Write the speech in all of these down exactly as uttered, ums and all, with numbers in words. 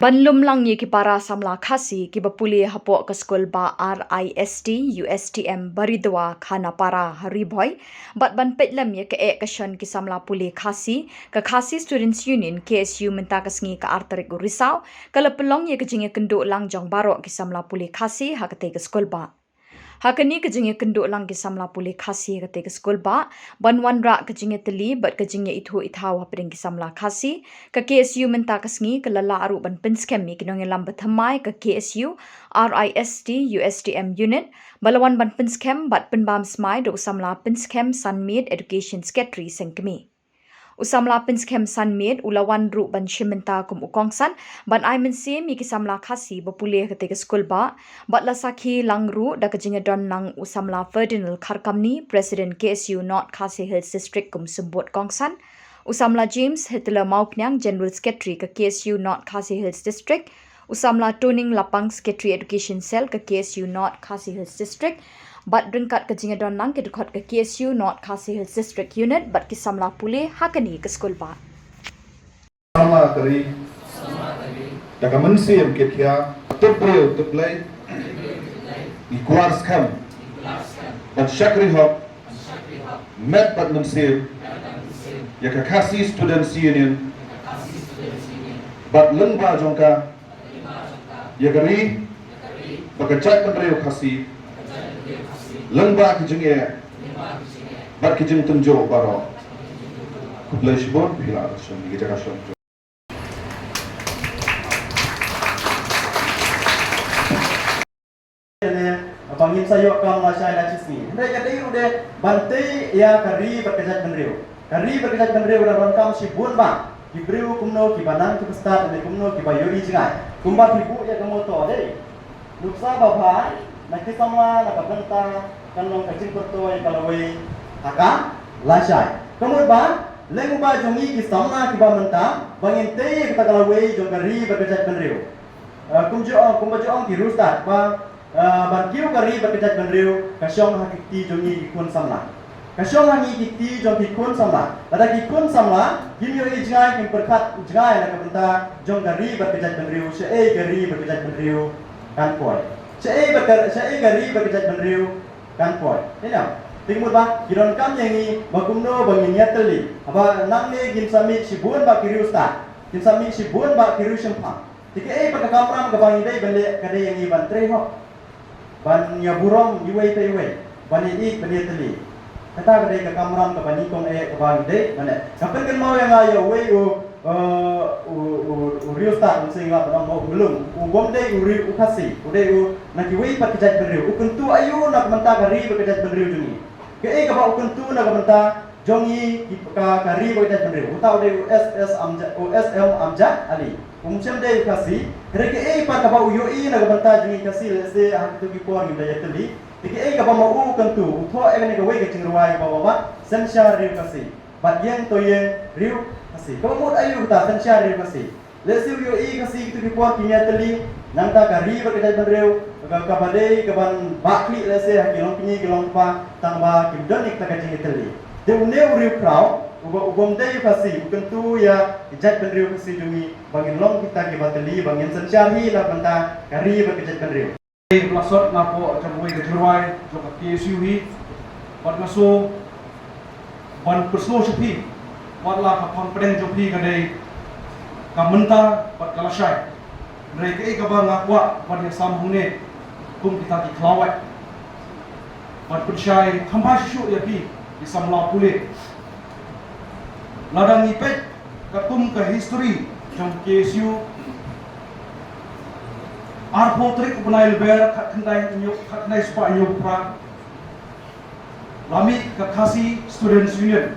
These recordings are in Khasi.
Ban lum lang ïa ki para samla Khasi kiba pule hapoh ka skul bah R I S T U S T M Baridua Khanapara ha Ri Bhoi, bad ban peit lem ïa ka eh ka shon ki samla pule Khasi, ka Khasi Students Union, K S U, mynta ka sngi ka ar tarik u Risaw, ka la pynlong ïa ka jingïakynduh lang jong baroh ki samla pule Khasi ha katei ka skul bah. Ha kane ka jingïakynduh lang ki samla pule Khasi ha katei ka skul bah, ban wanrah ka jingïatylli bad ka jingïaithuh ithaw hapdeng ki samla Khasi, ka K S U mynta ka sngi ka la lah ruh ban pynskhem ïa ki nongïalam bathymmai ka K S U R I S T U S T M unit, ba la wan ban pynskhem bad pynbam smai da u samla pynskhem Sunmeet, Education Secretary, Seng Kmie. U samla pynskhem Sunmeet u la wan ruh ban shim bynta kum u kongsan ban ai mynsiem ïa ki samla Khasi ba pule ha katei ka skul bah, bad la sakhi lang ruh da ka jingïadon lang u samla Ferdinand Kharkamni, President K S U North Khasi Hills District, kum symbud kongsan, u samla James Hitler Mawphniang, General Secretary ka K S U North Khasi Hills District, u samla Toning Lapang, Secretary Education Cell ka K S U North Khasi Hills District, bad ryngkat ka jingïadon lang ki dkhot ka K S U North Khasi Hills District Unit bad ki samla pule ha kane ka skul bah. Samla ka ri, da ka mynsiem kitkhiah, tip briew tip Blei, ngi kwah skhem ban shakri hok met bad mynsiem ïa ka Khasi Students Union bad lyngba jong ka ïa ka ri bad ka jaitbynriew Khasi lyngba ki jingeh bad ki jingtynjuh baroh. Khublei shibun. Phi lah ban shong ïa ka jaka shong. Ne, ba ngin sa ïoh kam lashai la shisngi. Hynrei ka dei ruh de ban tei ïa ka ri bad ka jaitbynriew. Ka ri bad ka jaitbynriew la donkam shibun bah ki briew kumno kiba nang kiba stad ne kumno kiba ïohi jngai. Kumba phi buh ïa ka motto dei, nuksa babha na ki samla na ka bynta kan long ka jingpyrtoi ka lawei ha ka lashai. Ka mut ba leng ba jong ngi ki samla kiba mynta ba ngin tei ïa kata ka lawei jong ka ri bad ka jaitbynriew. Ah, kumjuh, kumba ju ong ki riewstad ba, ah, ban kiew ka ri bad ka jaitbynriew ka shong ha ki kti jong ngi ki khun samla. Ka shong ha ngi ki kti jong ki khun samla. Lada ki khun samla kim ïohi jngai, kim pyrkhat jngai na ka bynta jong ka ri bad ka jaitbynriew, shaei ka ri bad ka jaitbynriew kan poi. Shaei bad ka, shaei ka ri bad ka jaitbynriew kan poi. Ïa, te ka mut ba ki donkam ïa ngi ba kumno ba ngin ïatylli. Haba nangne ngin sa mih shibun bah ki riewstad, ngin sa mih shibun bah ki riewshemphang. Te kaei pat ka kamram kaba ngi dei ban leh ka dei ïa ngi ban trei hok, ban ïa burom iwei pa iwei, ban ïa ïeit, ban ïa tylli. Kata ka dei ka kamram kaba nyngkong eh kaba ngi dei ban leh. Ka pynkynmaw ïa nga ïa uwei u, eh, u, u, u riewstad, un sing la ban ong ba u Mlung, u bym dei u riew u Khasi, u dei u na kiwei pat ki jaitbynriew. U kyntu aïu na ka bynta ka ri bad ka jaitbynriew jong ngi? Kaei kaba u kyntu na ka bynta jong ngi ki, ka, ka ri bad ka jaitbynriew. Uta u dei u S S Amja-, u S M Amjad Ali. Um shym dei u Khasi. Hynrei kaei pat kaba u ïohi na ka bynta jong ngi Khasi, lehse ha kito ki por ngim da ïatylli. Te kaei kaba ma u kyntu, u thoh ïa kane kawei ka jingrwai kaba ong ba, Synshar Riew Khasi bad Ïeng to Ïeng Riew Khasi. Kaba mut aïu kata Synshar Riew Khasi? Lehse u ïohi Khasi kito ki por kim ïatylli, nangta ka ri bad ka jaitbynriew ka, kaba dei kaban bah khlieh lehse ha ki longkmie ki longkpa, tang ba kim don ïa kata ka jingïatylli. Te une u riewkhraw uba, u bym dei u Khasi, u kyntu ïa ki jaitbynriew Khasi jong ngi ba ngin long kita kiba tylli, ba ngin synshar hi na ka bynta ka ri bad ka jaitbynriew. Ba la sot napoh jong uwei ka jingrwai jong ka K S U hi, bad nga sngew ban pynsngew sha phi, wat la ka phang pdeng jong phi ka dei ka mynta bad ka lashai. Hynrei kaei kaba nga kwah ban ïasam hangne kum kita ki khlawait, ban pynshai kham bha shuh shuh ïa phi ki samla pule. Lada ngi peit katkum ka history jong K S U, arphew tarik u bnai Lber khatkhyndai hynñiew, khatkhyndai spah hynñiewphew phra, la mih ka Khasi Students Union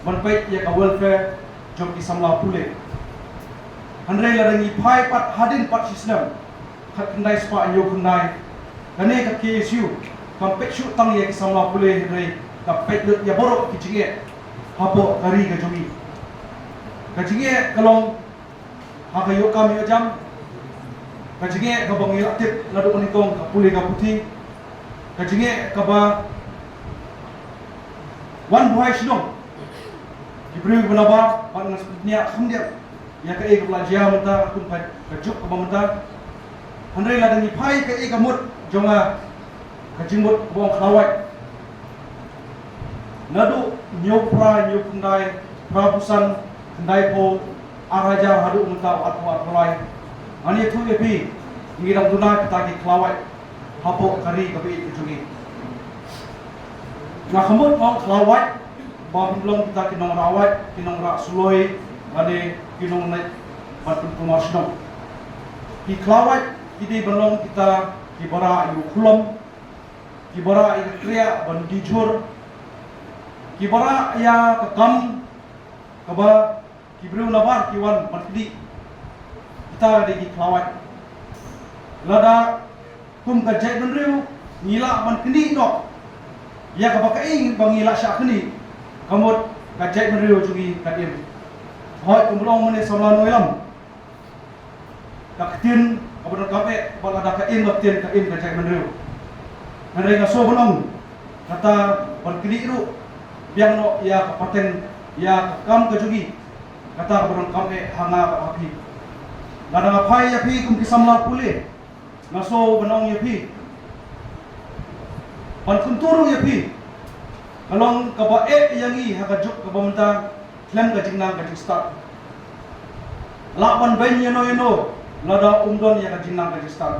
ban peit ïa ka welfare jong ki samla pule. Hynrei lada ngi phai pat hadien pat shisnem, khatkhyndai spah hynñiewphew khyndai, kane ka K S U kam peit shuh tang ïa ki samla pule, hynrei ka peit lut ïa baroh ki jingeh hapoh ka ri ka jong ngi. Ka jingeh ka long ha ka ïoh kam ïoh jam, ka jingeh kaba ngi la tip naduh nyngkong, ka pule ka puthi, ka jingeh kaba wan buhai shnong, ki briew kiba nabar bad nga sngewthuh kham dei. ïa kaei kaba la jia mynta, kum ka, ka juk kaba mynta. Hynrei lada ngi phai kaei ka mut jong nga, ka jingmut kaba ong khlawait. Naduh hynñiew phra, hynñiew khyndai, phra phew san, khyndai phew, ar hajar haduh mynta arphew, arphew lai. Ngan ïathuh ïa phi, ngi dang duna kita ki khlawait hapoh ka ri kaba ïeit ka jong ngi. Nga khmut ong khlawait ba pynlong kita ki nongrah wait, ki nongrah suloi, lane ki nongleit ban pynkulmar shnong. Ki khlawait ki dei ban long kita kiba rah ïa u khlem, kiba rah ïa ka kriah ban die jhur, kiba rah ïa ka kam kaba ki briew nabar ki wan ban knieh. Kita dei ki khlawait. Lada kum ka jaitbynriew ngi lah ban knieh noh ïa kaba kaei ba ngi lah shah knieh, ka mut ka jaitbynriew jong ngi kan im. Hooid, kumba long mynne samla nongïalam, ka ktien kaba donkam eh, ba lada ka im ka ktien, ka im ka jaitbynriew. Hynrei nga sngew ban ong, kata ban knieh ruh, biang noh ïa ka pateng, ïa ka kam ka jong ngi. Kata kaba donkam eh ha nga bad ha phi. Lada nga phai ïa phi kum ki samla pule, nga sngew ban ong ïa phi, ban kyntu ruh ïa phi, ka long kaba eh ïa ngi ha ka juk kaba mynta, khlem ka jingnang ka jingstad. Lah ban beiñ ïano ïano lada ym don ïa ka jingnang ka jingstad.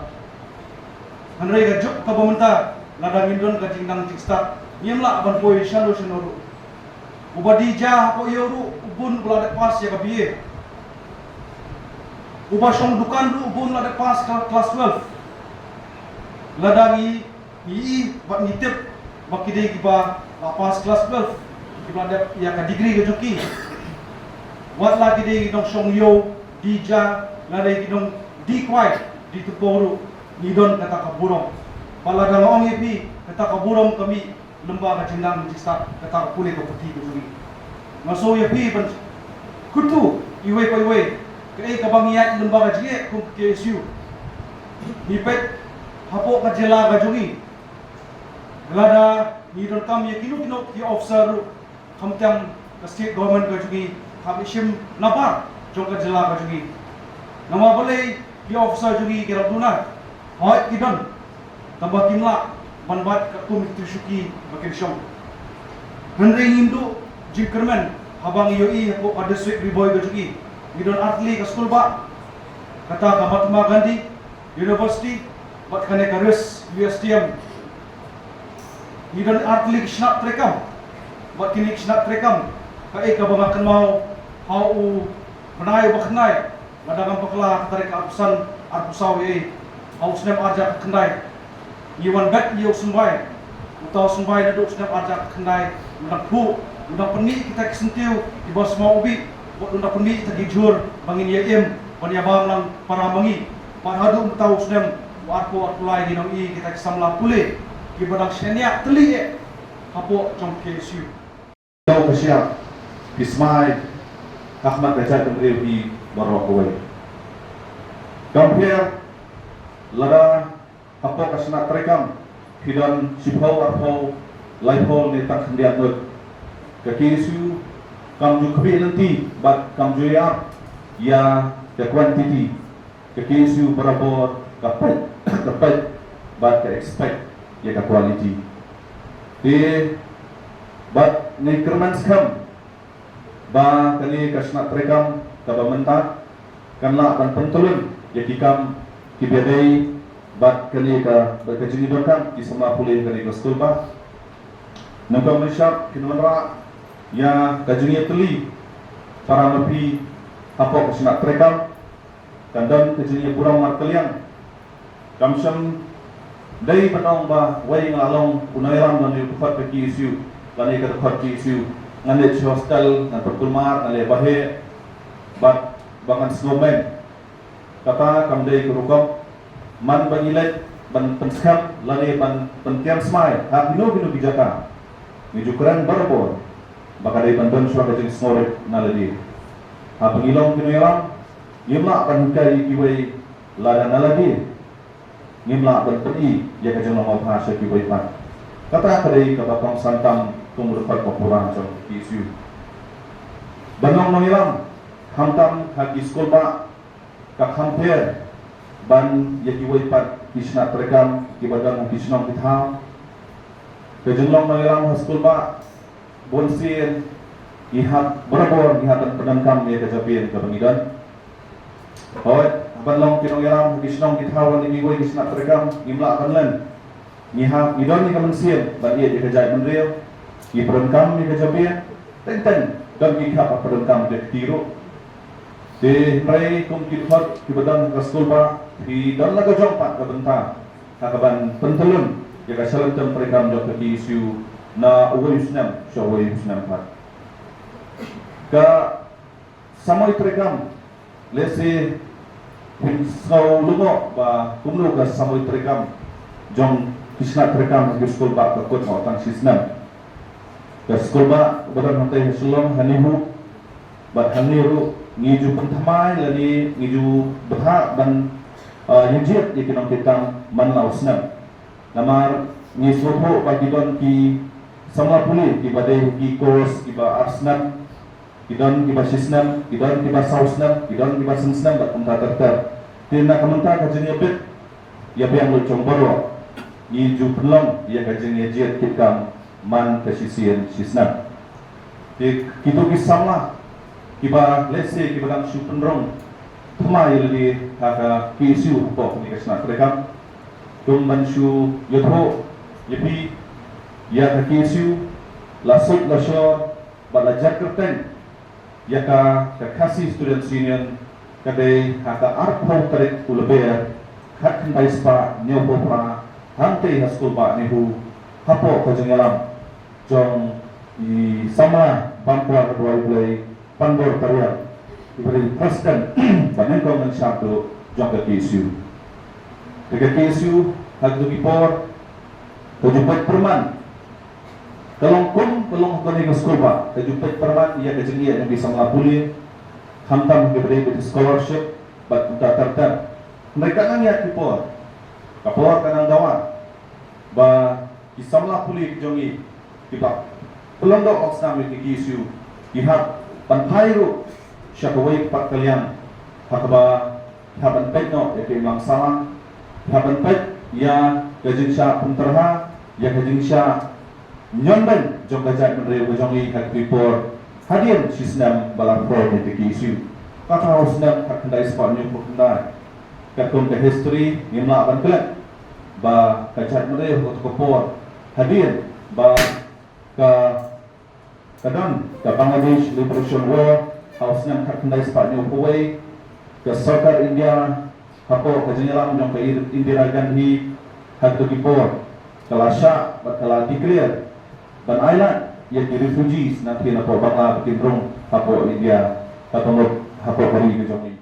Hynrei ka juk kaba mynta, lada ngim don ka jingnang jingstad, ngim lah ban poi shano shano ruh. Uba die ja hapoh ïew ruh u bun u la dep pass ïa ka B A. Uba shong dukan ruh u bun u la dep pass ka klas twelve. Lada ngi, ngi i bad ngi tip ba ki dei kiba la pass klas twelve, kiba la dep ïa ka degree ka jong ki, wat la ki dei ki nongshong ïew, die ja, lada ki nongdie kwai, die tympew ruh, ngi don kata ka burom. Ba lada nga ong ïa phi, kata ka burom ka mih lyngba ka jingnang jingstad, kata ka pule ka puthi ka jong ngi. Nga sngew ïa phi ban kyntu iwei pa iwei, kaei kaba ngi ïaid lyngba ka jingeh kum ka K S U. Ngi peit hapoh ka jylla ka jong ngi, lada ngi donkam ïa kino kino ki officer ruh, khamtam ka state government ka jong ngi, hap shim nabar jong ka jylla ka jong ngi. Namar balei ki officer jong ngi ki dang duna? Hooid ki don, tangba kim lah ban bat katkum ki shuki ba kin shong. Hynrei ngim duh jingkyrmen haba ngi ïohi hapoh ka district Ri Bhoi ka jong ngi, ngi don artylli ka skulbah, kata ka Mahatma Gandhi University, bad kane ka RIS U S T M. Ngi don artylli ki shnat treikam, bad kine ki shnat treikam, kaei kaba nga kynmaw ha u bnai uba khyndai, lada ngam bakla ka tarik arphew san, arphew saw, ïa, ha u snem ar hajar khyndai, ngi wan bet ïa u symbai. Uta u symbai naduh u snem ar hajar khyndai u dang phuh, u dang pynmih kita ki syntiew kiba smaw ubih, bad u dang pynmih kita ki jhur ba ngin ïa im ban ïa bam lang para ma ngi. Bad haduh mynta u snem u arphew, arphew lai ngi nang i kita ki samla pule kiba dang shaniah tylli eh hapoh jong K S U. Ïa ka shyiap, phi smai ha khmat ka jaitbynriew hi baroh kawei. Kam pher lada hapoh ka shnat treikam phi don shiphew, arphew, laiphew ne tang khyndiat ngut. Ka K S U kam ju khmih lynti bad kam ju ïarap ïa ka quantity. Ka K S U barabor ka peit, ka peit bad ka expect ïa ka quality. Te bad ngi kyrmen skhem ba kane ka shnat treikam kaba mynta kan lah ban pyntylun ïa ki kam kiba dei bad kane ka, bad ka jingïadon kam ki samla pule kane ka skulbah. Nangta mynshwa kin wanrah ïa ka jingïatylli para ma phi hapoh ka shnat treikam. Kan don ka jingïaburom markylliang. Kam shym dei ban ong ba wei nga la long u nongïalam lane u dkhot ka K S U, lane ka dkhot K S U, ngan leit sha hostel, ngan pynkulmar, ngan leit baheh, bad ba ngan sngew maiñ. Kata kam dei ka rukom. Man ba ngi leit ban pynskhem lane ban pyntiam smai ha kino kino ki jaka, ngi ju kren barabor ba ka dei ban don shuwa ka jingsngewrit na lade. Haba ngi long ki nongïalam, ngim lah ban hikai ïa kiwei lada na lade ngim lah ban pyni ïa ka jinglong mapha sha kiwei pat. Kata ka dei kaba kongsan tam kum u dkhot ba pura jong ka K S U. Ban long nongïalam Khamtam ha ki skulbah ka kham pher ban ïa kiwei pat ki shnat treikam kiba don ha ki shnong ki thaw. Ka jinglong nongïalam ha skulbah bun sien ngi hap barabor ngi hap ban pyndonkam ïa ka jabieng kaba ngi don. Hooid, ban long ki nongïalam ha ki shnong ki thaw ne kiwei ki shnat treikam ngim lah ban len. Ngi hap, ngi don ïa ka mynsiem ban ïeit ïa ka jaitbynriew, ngi pyndonkam ïa ka jabieng, teng teng don ki khap ha pyndonkam ïa ka kti ruh. Te hynrei kum ki dkhot kiba don ha ka skulbah, ki don la ka jong pat ka bynta ha kaban pyntyllun ïa ka shalynter treikam jong ka K S U na uwei u snem sha uwei u snem pat. Ka samoi treikam, lehse phin sngew lyngngoh ba kumno ka samoi treikam jong ki shnat treikam ha ki skulbah ka kut noh tang shisnem. Ka skulbah ba don hangtei ha Shillong, ha NEHU bad hangne ruh ngi ju pynthymmai lane ngi ju bthah ban, ah, ïa jied ïa ki nongkitkam man la u snem. Namar ngi sngewthuh ba ki don ki samla pule kiba dei ki course kiba ar snem, ki don kiba shi snem, ki don kiba saw snem, ki don kiba san snem bad kumta ter ter. Te na ka bynta ka jingïabit ïabiang lut jong baroh, ngi ju pynlong ïa ka jingïajied kitkam man ka shisien shisnem. Te kito ki samla kiba lehse kiba dang shu pynrung thymmai lade ha ka K S U hapoh kane ka shnat treikam, kum ban shu ïathuh ïa phi, ïa ka K S U la suk la shor bad la jar kyrteng ïa ka, ka Khasi Students Union ka dei ha ka arphew tarik u Lber khatkhyndai spah hynñiewphew phra hangtei ha skulbah NEHU hapoh ka jingïalam jong i samla Bamkwar Roi Blei Panbor Tariang, iba dei president ba nyngkong nyngshap duh jong ka K S U. Te ka K S U ha kito ki por ka ju peit pyrman, ka long kum ka long ha kane ka skulbah, ka ju peit pyrman ïa ka jingïeit jong ki samla pule, khamtam kiba dei bad scholarship bad kumta ter ter. Hynrei ka nang ïa ki por, ka por ka nang dawa ba ki samla pule ki jong ngi kiba pynlong doh nongsnam ïa ki K S U ki hap ban phai ruh sha kawei pat ka liang ha kaba ki hap ban peit noh ïa ka imlang sahlang, ki hap ban peit ïa ka jingshah pynterha, ïa ka jingshah ñion beiñ jong ka jaitbynriew ka jong ngi ha kito ki por hadien shisnem ba la pynroi ïa ka K S U. Kata ha u snem khatkhyndai spah hynñiewphew khyndai. Katkum ka history ngim lah ban klet ba ka jaitbynriew ha kato ka por hadien ba ka, ka don ka Bangladesh Liberation War ha u snem khatkhyndai spah hynñiewphew wei, ka sorkar India hapoh ka jingïalam jong ka Indira Gandhi ha kito ki por ka la shah bad ka la declare ban ailad ïa ki refugees na ki napoh Bangla ba kin rung hapoh India, hapoh, hapoh ka ri ka jong ngi.